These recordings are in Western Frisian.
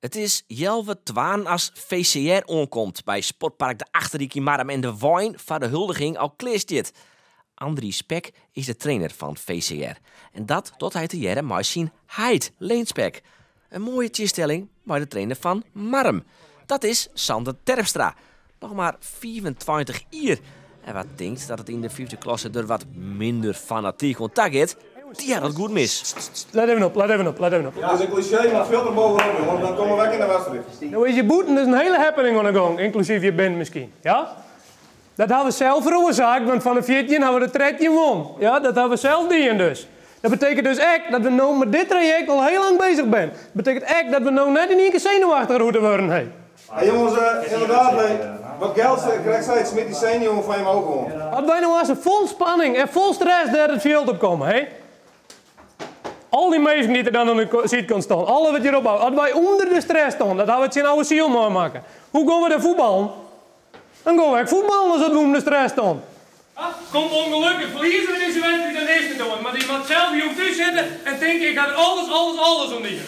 It is healwei twaen as VCR oankomt by Sportpark De Achterdyk yn Marrum en de wein foar de huldiging al klear stiet. Andries Spek is de trainer fan VCR en dat docht hy tegearre mei syn heit Leen Spek. In moaie tsjinstelling mei de trainer fan Marrum. Dat is Sander Terpstra, noch mar 25 jier en wa tinkt dat it yn de fyfde klasse der wat minder fanatyk oan ta giet, dy hat it goed mis. Let even op, let even op, let even op. Dat is in klisjee, mar filter bovenop, jongen, dan komme we ek yn de wedstriid. No is hjir bûten dus in hiele happening oan de gong, ynklusyf hjir binnen miskien. Ja? Dat hawwe we sels feroarsaakt, want fan de 14 hawwe we der 13 wûn. Ja, dat hawwe we sels dien dus. Dat betekent dus ek dat we no mei dit trajekt al hiel lang bezich binne. Dat betekent ek dat we no net yn ien kear senuwachtiger hoege te wurden. Hey. Hey jongens, inderdaad, nee. Wat Geld krekt sei, it smyt dy senuwen fan jim ook oan. As wy no aanst fol spanning en fol stress dêr it fjild op komme, hè? Al dy minsken dy't der dan oan de sydkant stean, alle wat hjir opbouwt, as wy ûnder de stress stean, dat hawwe we tsjin Ouwe Syl meimakke. Hoe gean we dan fuotballen? Dan gean we ek fuotballen as we ûnder de stress stean. Komt ûngelokkich ferlieze we dizze wedstriid dan is it oan, mar dy moat sels jong thús sitte en tinke ik ha der alles, alles, alles oan dien.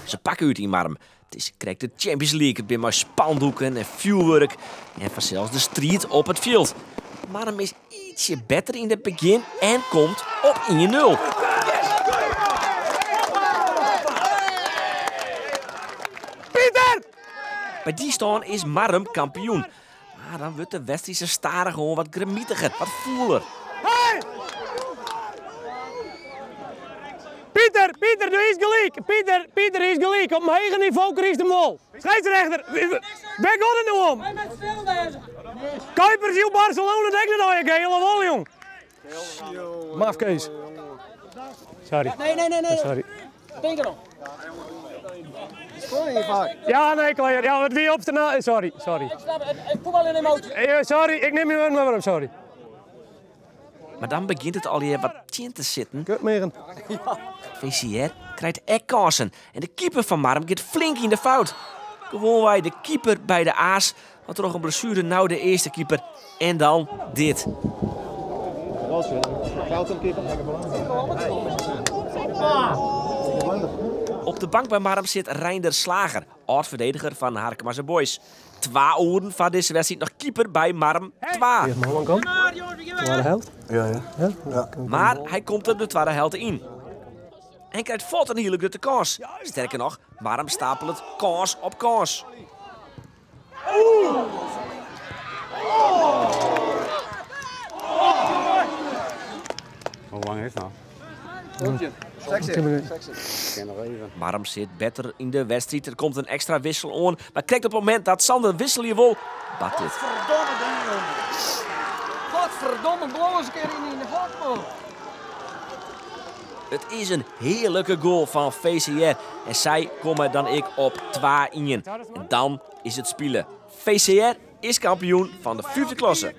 Se pakke út yn Marrum. It is krekt de Champions League. It binne mei spandoeken en fjoerwurk en fansels de striid op it fjild. Marrum is ietsje better yn it begjin en komt op 1-0. Pieter! By dy stân is Marrum kampioen. Mar dan wurdt de wedstriid sa stadichoan wat grimitiger, wat fûler. Hey! Pieter, Pieter, do is gelyk. Pieter, Pieter is gelyk. Op in heger nivo krijst him wol. Scheidsrechter, wêr giet it no om? Kuipers joech Barcelona ek net al je gele wol, jong. Mafkees. Sorry. Nee, nee, nee, nee. Sorry. Tink erom. Ja, nee, klear. Ja, it wie op de Sorry, sorry. Ik snap het. Voetbal in emotie. Sorry, ik nim je wurden mar werom, sorry. Mar dan begjint it allegear wat tsjin te sitten. Kutmiggen. VCR krijt ek kânsen en de keeper fan Marrum giet flink yn de fout. Gewoanwei de keeper by de A's, mar troch in blessuere no de earste keeper en dan dit. Op de bank by Marrum sit Reinder Slager, âld-ferdediger fan Harkemase Boys. Twa oeren foar dizze wedstriid noch keeper by Marrum 2. Twadde helte. Ja, ja. ja. Mar hy komt der de twadde helte yn. En krijt fuort in hiele grutte kâns. Sterker noch, Marrum stapelet kâns op kâns. Hoe lang is het nog? Marrum sit better yn de wedstriid. Der komt in ekstra wissel oan. Mar krekt op it momint dat Sander wisselje wol, bart dit. Godverdomme ding, jongen. Godverdomme, blow eens een keer in de hok, man. It is in hearlike goal fan VCR. En sy komme dan ek op 2-1. En dan is it spile. VCR is kampioen fan de fyfde klasse.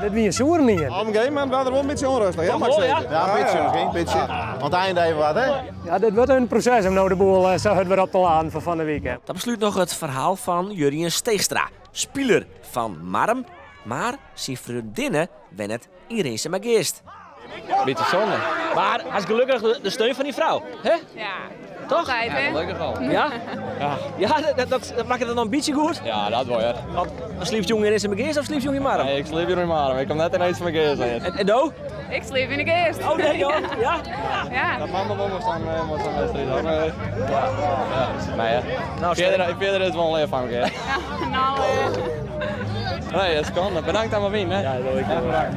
Dit wie in soeren ien. Op in gegeven moment waard er wol in bytsje ûnrêstich, hè, Max? Ja, in bytsje miskien, bytsje. Want einde even wat, hè? Ja, dit wurdt in proses om no de boel eh, sa hurd wer op te laden foar fan 'e wike. Ta beslút noch it ferhaal fan Jurjen Steegstra, spiler fan Marrum, mar syn freondinne wennet yn Rinsumageast. Bytsje sonde. Mar hast gelokkich de steun fan dyn frou, hè? Ja. Toch? Altijd, hè? Ja, gelokkich al. Ja? Ja. Ja, dat makket it noch in bytsje goed? Ja, dat wol, ja. Want sliepst jong yn Rinsumageast of sliepst jong yn Marrum? Nee, ik sliep hjir yn Marrum. Ik kom net yn Rinsumageast. En do? Ik sliep yn de Geast. Oh nee, joh. Ja? Ja. Dat man wol zo'n wedstrijd. hoor. Maar, ja. Ja. Maar ja. Nou, Verder is het wel een leervang, hè. Ja, nou, Nee, dat kan. Bedankt aan mijn wien, hè. Ja, dat ik. Ja, bedankt.